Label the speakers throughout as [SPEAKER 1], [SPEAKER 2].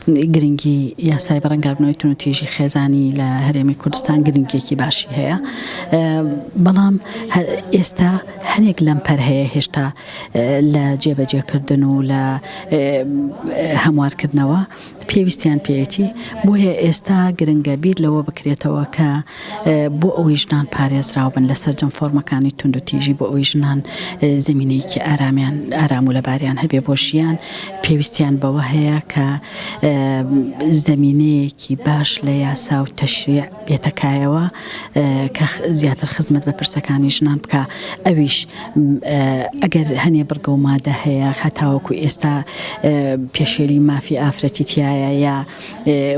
[SPEAKER 1] گرنگی یاسای بەرەنگاربوونەوەی توندوتیژی خێزانی لە هەرێمی کوردستان گرنگیەکی باشی هەیە بەڵام ئێستا هەنێک لەمپەر هەیە هێشتا لە جێبەجێکردن و لە هەموارکردنەوە پێویستیان پێیەتی، بۆیە ئێستا گرنگە بیر لەوە بکرێتەوە کە بۆ ئەوەی ژنان پارێزراو بن لە سەرجەم فۆرمەکانی توندوتیژی، بۆ ئەوەی ژنان زەمینەیەکی ئارامیان ئارام و لەباریان هەبێ بۆ ژیان، پێویستیان بەوە هەیە کە زەمینەیەکی باش لە یاسا و تەشریع بێتە کایەوە کە زیاتر خزمەت بە پرسەکانی ژنان بکا ئەویش ئەگەر هەنێ بڕگە و مادە هەیە هەتاوەکو ئێستا پێشێلی مافی ئافرەتی تایە یا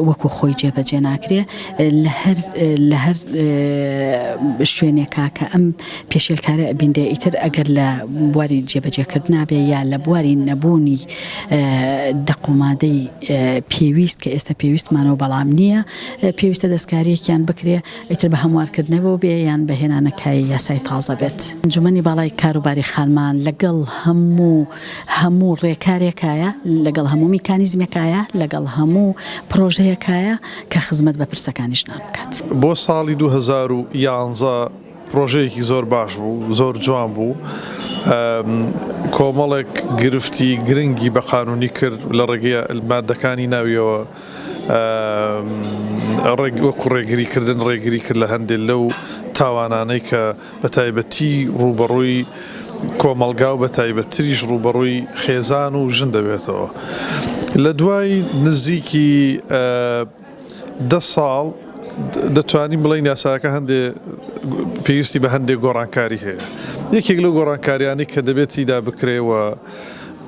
[SPEAKER 1] وەکو خۆی جێبەجێ ناکرێ لە هەر لە هەر شوێنێکا کە ئەم پێشێلکارە ئەبینرێ ئیتر ئەگەر لە بواری جێبەجێکردنا بێ یا لە بواری نەبوونی دەق و مادەی پێویست کە ئێستا پێویستمانەوە بەڵام نییە پێویستە دەستکارییەکیان بکرێ، ئیتر بە هەموارکردنەوە بێ یان بە هێنانە کایەی یاسای تازە بێت. ئەنجومەنی باڵای کاروباری خانمان لەگەڵ هەموو هەموو ڕێکارێکایە، لەگەڵ هەموو میکانیزمێکایە، لەگەڵ هەموو پڕۆژەیەکایە کە خزمەت بە پرسەکانی ژنان بکات.
[SPEAKER 2] بۆ ساڵی 2011 پڕۆژەیەکی زۆر باش بوو، زۆر جوان بوو، کۆمەڵێک گرفتی گرنگی بە قانونی کرد لە ڕێگەی مادەکانی ناویەوە، وەکو ڕێگری کردن ڕێگری کرد لە هەندێک لەو تاوانانەی کە بە تایبەتی ڕووبەڕووی کۆمەڵگا و بە تایبەتتریش ڕووبەڕووی خێزان و ژن دەبێتەوە. لە دوای نزیکی دە ساڵ دەتوانین بڵێین یاساکە هەندێ پێویستی بە هەندێک گۆڕانکاری هەیە. یەکێک لەو گۆڕانکاریانەی کە دەبێت تیدا بکرێ و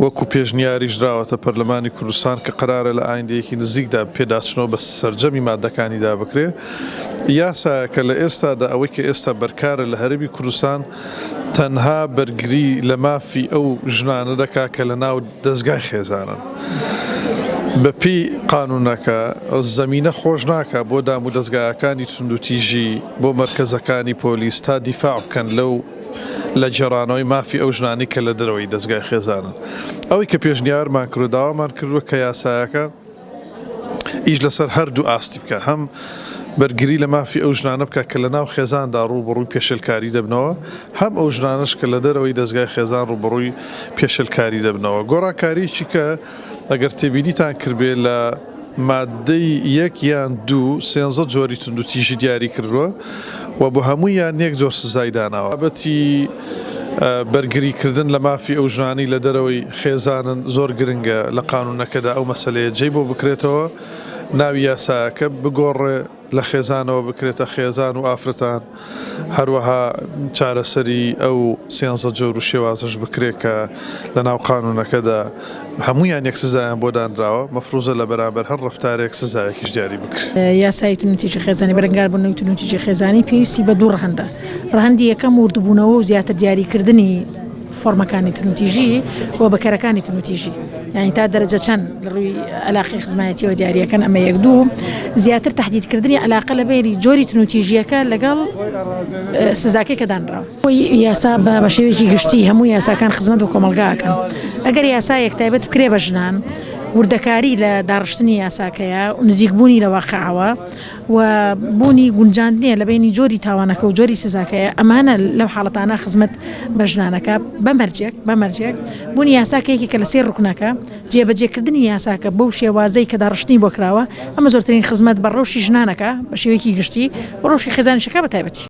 [SPEAKER 2] وەکو پێشنیاریش دراوەتە پەرلەمانی کوردستان کە قەرارە لە ئایندەیەکی نزیکدا پێداچنەوە بە سەرجەمی مادەکانیدا بکرێ، یاسایەکە لە ئێستادا ئەوەی کە ئێستا بەرکارە لە هەرێمی کوردستان تەنها بەرگری لە مافی ئەو ژنانە دەکا کە لە ناو دەزگای خێزانن. بە پێی قانونەکە زەمینە خۆش ناکا بۆ دامودەزگایەکانی توندوتیژی بۆ مەرکەزەکانی پۆلیس تا دیفاع بکەن لەو لە گێڕانەوەی مافی ئەو ژنانەی کە لە دەرەوەی دەزگای خێزانن. ئەوەی کە پێشنیارمان کردووە، داوامان کردووە کە یاسایەکە ئیش لەسەر هەردوو ئاستی بکات، هەم بەرگری لە مافی ئەو ژنانە بکات کە لە ناو خێزاندا ڕووبەڕووی پێشێلکاری دەبنەوە، هەم ئەو ژنانەش کە لە دەرەوەی دەزگای خێزان ڕووبەڕووی پێشێلکاری دەبنەوە. گۆڕانکاریی کە ئەگەر تێبینیتان کردبێ لە ماددەی یەک یان دوو سێنزە جۆری توندوتیژی دیاری کردووە و بۆ هەموویان یەک جۆر سزای داناوە. بابەتی بەرگری کردن لە مافی ئەو ژنانەی لە دەرەوەی خێزانن زۆر گرنگە لە قانوونەکەدا ئەو مەسەلەیە جێی بۆ بکرێتەوە، ناوی یاسایەکە بگۆڕێ. لە خێزانەوە بکرێتە خێزان و ئافرەتان، هەروەها چارەسەری ئەو سێنزە جۆر و شێوازەش بکرێت کە لەناو قانوونەکەدا هەموویان یەک سزایان بۆ دانراوە، مەفروزە لە بەرامبەر هەر ڕەفتارێک سزایەکیش دیاری بکرێت.
[SPEAKER 3] یاسای توندوتیژی خێزانی، بەرەنگاربوونەوەی توندوتیژی خێزانی پێویستی بە دوو ڕەهەندە، ڕەهەندی یەکەم وردبوونەوە و زیاتر دیاریکردنی فۆرمەکانی توندوتیژی و بکەرەکانی توندوتیژی یعنی تا دەرەجە چەند لە ڕووی علاقەی خزمایەتیەوە دیاریەکەن ئەمە یەک دوو زیاتر تهدیدکردنی علاقە لە بەینی جۆری توندوتیژیەکە لەگەڵ سزاکەی کە دانراوە. یاسا بە شێوەیەکی گشتی هەموو یاساکان خزمەت بە کۆمەڵگا ئەکەن ئەگەر یاسایەک تایبەت بکرێ بە ژنان وردەکاری لە داڕشتنی یاساکەیە و نزیکبوونی لە واقعەوە و بوونی گونجاندنیە لە بەینی جۆری تاوانەکە و جۆری سزاکەیە، ئەمانە لەو حاڵەتانە خزمەت بە ژنانەکە بە مەرجێک بە مەرجێک بوونی یاساکە یەکێکە لە سێ ڕوکنەکە، جێبەجێکردنی یاساکە بەو شێوازەی کە داڕشتنی بۆ کراوە، ئەمە زۆرترین خزمەت بە ڕەوشی ژنانەکە بە شێوەیەکی گشتی و ڕەوشی خێزانیشەکە بە تایبەتی.